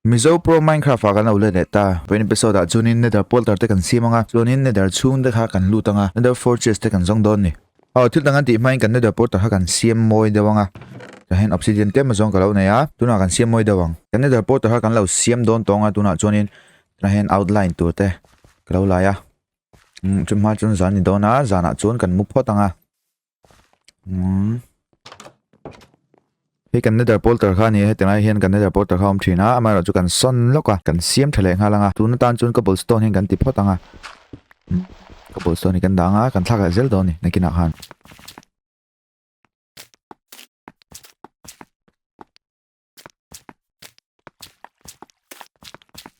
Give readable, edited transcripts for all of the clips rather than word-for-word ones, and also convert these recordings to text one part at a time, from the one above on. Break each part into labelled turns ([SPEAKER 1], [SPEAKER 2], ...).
[SPEAKER 1] Mizo Pro Minecraft ah kan lo let leh ta. Vawiin episode ah chuanin Nether Portal te kan siam anga, chuanin Nether chhung te kha kan lut anga, Nether Fortress te kan zawng dawn ni. Aw, thil dang an tih hmain kan Nether Portal kha kan siam mawi deuh anga, tah hian obsidian tlem azawng ka lo nei a, tunah kan siam mawi deuh ang. Kan Nether Portal kha kan lo siam dawn tawng a, tunah chuanin tunah hian outline tur te ka lo lai a. Umm chu hma chuan zan ni dawn a, zanah chuan kan mu phawt anga. Umm hei kan nether portal kha a ni a heti lai hian kan nether portal kha a awm thin a amaherawhchu chu kan sawn lawk a kan siam tha leh nghal ang a tun atan chuan cobblestone hian kan ti phawt ang a cobblestone hi kan dah ang a kan thlak leh zel dawn a ni nakinah khan.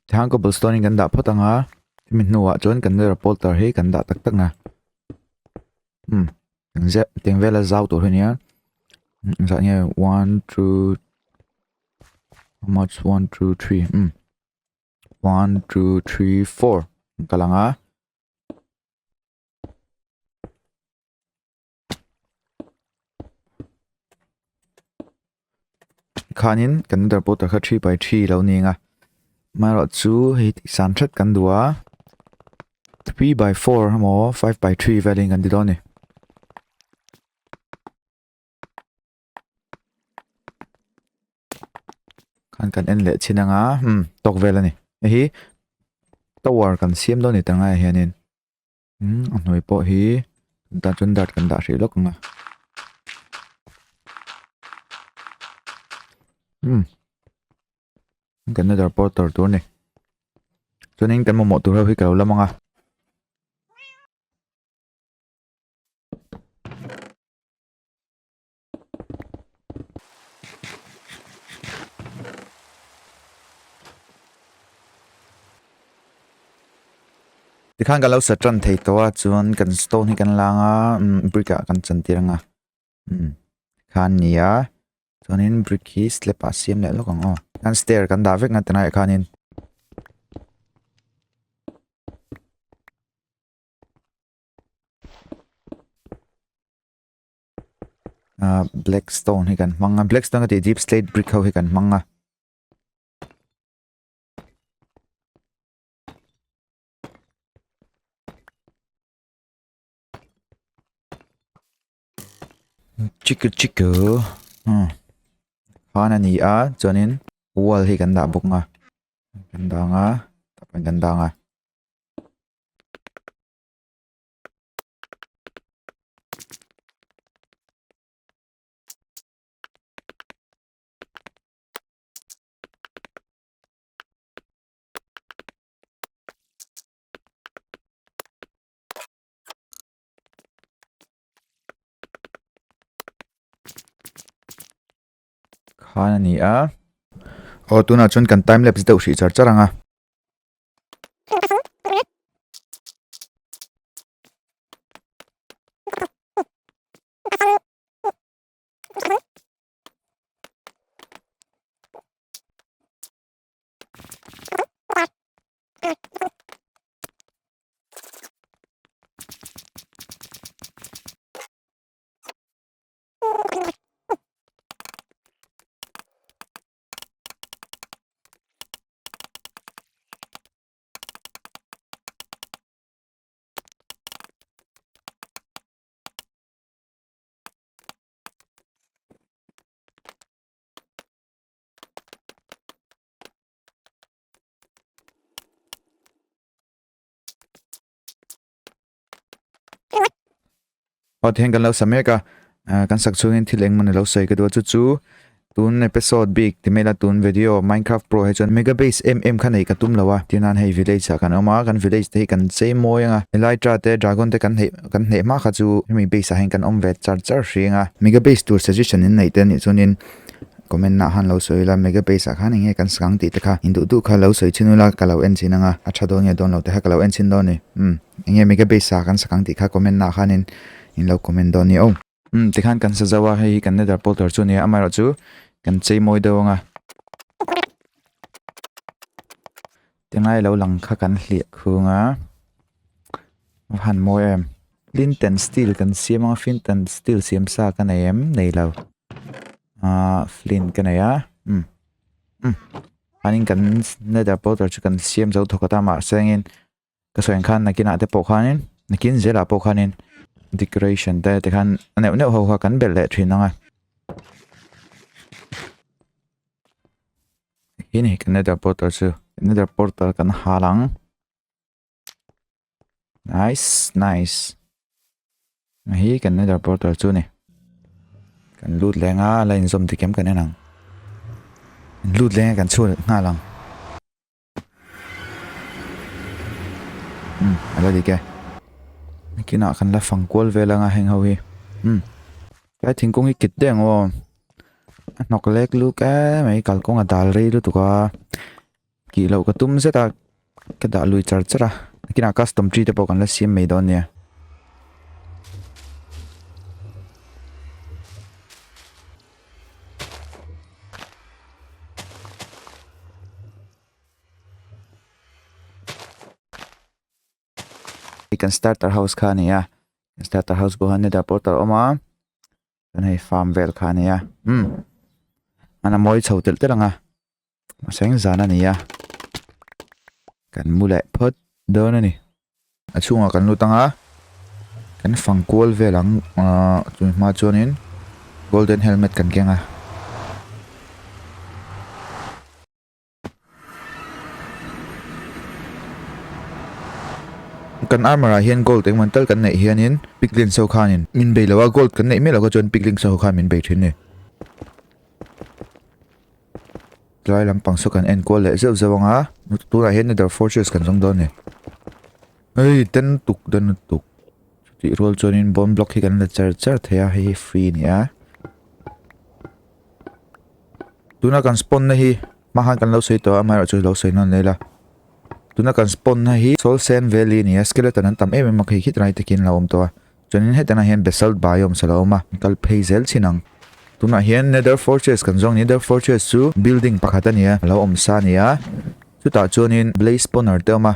[SPEAKER 1] Tihian cobblestone in kan dah phawt ang a hemi hnuah chuan kan nether portal hi kan dah tak tak ang a umm engzet tiang vela zau tur hi a nia engzah nge one two how much one two three umm one two three four an kal ang a. Khanin kan nether portal kha three by three lo ni ang a amaherawhchu hei san hret kan duh a 3 by 4 emaw 5 by 3 velin kan ti dawn a ni. Khan kan en leh chin anga hmm tawk vel a ni hei hi tower kan siam dawn a ni ta ngaiah hianin. Umm a hnuai pawh hi tah chuan dart kan dah hrih lawk ang a umm kan nether portal tur a ni chuanin kan mamawh tur ho hi ka lo lam ang a. Tikhan kan lo sa tan thei tawh a chuan kan stone hi kan lang a umm brick ah kan chantir ang a umm khan ni a chuanin brick hi slab ah siam leh lawk ang aw kan stair kan dah vek nga tunaiah khanin. Ah black stone hi kan hmang a black stone ka tih deep slate brick ho hi kan hmang a. Chiku chiku hmm khan a ni a chuanin wall hi kan dah bawk a kan dang a kan dang a. Khan a ni a aw tunah chuan kan time lapse deuh hrih char char ang a. Aw tihian kan lo sa mek a ah kan sak chhungin thil engmawni lo sawi ka duh a chu chu tun episode bik ti mai la tun video minecraft pro hi chuan mega base em em kha neih ka tum lo a tin nan hei village ah kan awm a kan village te hi kan chei mawi ang a elytra te dragon te kan hneih kan hneih hma kha chu hemi base ah hian kan awm ve char char hring a mega base tur suggestion in neih te anih chuanin Comment ah khan lo sawi ila mega base ah khan enge kan sang tih te kha in duh duh kha lo sawi chhin ula ka lo en chhin anga a tha dawn nge dawn lo te kha ka lo en chhin dawn a ni umm enge mega base ah kan sak ang tih kha comment ah khanin in lo comment dawn a ni aw. Umm tikhan kan sa zo a hei hi kan nether portal chu a ni a amaherawhchu kan chei mawi deuh anga tingai lo lang kha kan hliah khung a a han mawi em flint and steel kan siam anga flint and steel siam sa ka nei em nei lo. Ah flint ka nei a umm umm. Khanin kan nether portal chu kan siam zo thawk ata mahse engin ka sawi ang khan nakinah te pawh khanin nakin zelah pawh khanin decoration te tikhan a neuh neuh ho kha kan belh leh thin ang a. Hi ni kan nether portal chu nether portal kan hal ang. Nice, nice. Hi kan nether portal chu ni. Kan lut leng a, la inzawm dik em kan en ang. Lut leng a kan chhuak nghal ang. Hmm, ala dik e. Kinah kan la fang kual vel anga heng ho hi. Hmm. Kai thingkung hi kit deng aw. A hnawk lek luk e mai kalkawng a dal rei lutuk a. Tih loh ka tum zet a, ka dah lui char char a, nakinah custom tree te pawh kan la siam mai dawn nia. Hei kan starter house kha a ni a, starter house pawh hian nether portal a awm a, chuan hei farm vel kha a ni a, umm a mawi chho telh telh ang a. Seng zan a ni a, kan mu leh phawt dawn a ni. A chhungah kan lut ang a, kan fang kual vel ang ahh chumi hma chuanin golden helmet kan keng a. Kan armor ah hian gold engemaw tal kan neih hianin piglins ho khanin min bei lo a, gold kan neih miah loh kha chuan piglins ho khan min bei thin a ni. Tlai lampang saw kan en kual leh zeuh zeuh ang a tunah hian nether fortress kan zawng dawn a ni hei den tuk den tuk chutih rual chuanin bone block hi kan la char char thei a hei hi free a ni a tuna kan spawn na hi hma khan kan lo sawi tawh a amaherawhchu lo sawi nawn leh ila tuna kan spawn na hi soul sand valley a ni a skeleton an tam em em a khi khitlai takin a lo awm tawh a. Chuanin hetah hian basalt biomes a lo awm a, kal phei zel chin ang. Tunah hian Nether Fortress kan zawng a ni, Nether Fortress chu building pakhat a ni a, a lo awm sa a ni a, chutah chuanin blaze spawner te a awm a.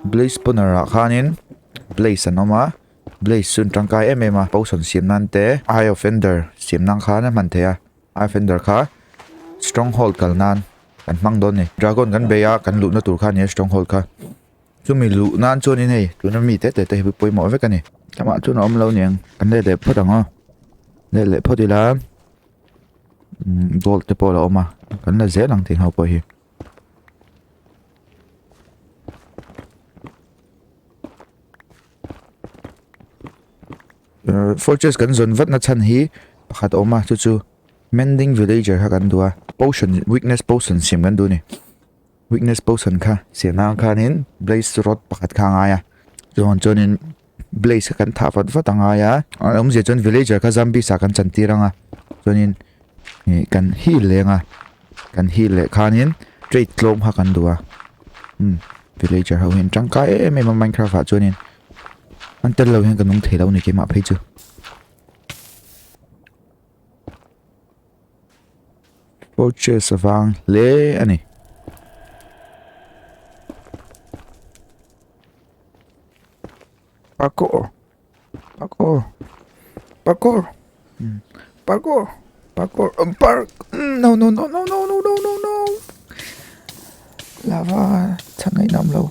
[SPEAKER 1] Blaze spawner ah khanin blaze an awm a, blaze chu an tangkai em em a, potion siam nan te, eye of ender siam nan khan a hman theih a, eye of ender kha stronghold kal nan. Kan hmang dawn ni. Dragon kan bei a, kan luhna tur kha a nia stronghold kha. Chumi luh nan chuanin hei tuna mi te te te hi pawimawh vek a ni. Amah chuan a awm lo niang. Kan let leh phawt ang aw. Let leh phawt ila umm gold te pawh a lo awm a. Kan la zel ang tih ho pawh hi. Fortress kan zawn vat na chhan hi pakhat a awm a chu chu mending villager kha kan duh a potion weakness potion siam kan duh a ni weakness potion kha siam nan khanin blaze rod pakhat kha a ngai a chuan chuanin blaze kha kan thah vat vat a ngai a a awmzia chuan villager kha zombies ah kan chantir ang a chuanin ih kan heal leh ang a kan heal leh khanin trade tlawm kha kan duh a umm villager ho hian tangkai em em a minecraft ah chuanin. An tel lo hian ka nung thei lo ni keimah phei chu. Fortress avang hle a ni. Parkour. Parkour. Parkour. Hmm. Parkour. Parkour. Um, park. Mm, no, no, no, no, no, no, no, no, no. Lava. Chhan ngaih nam lo.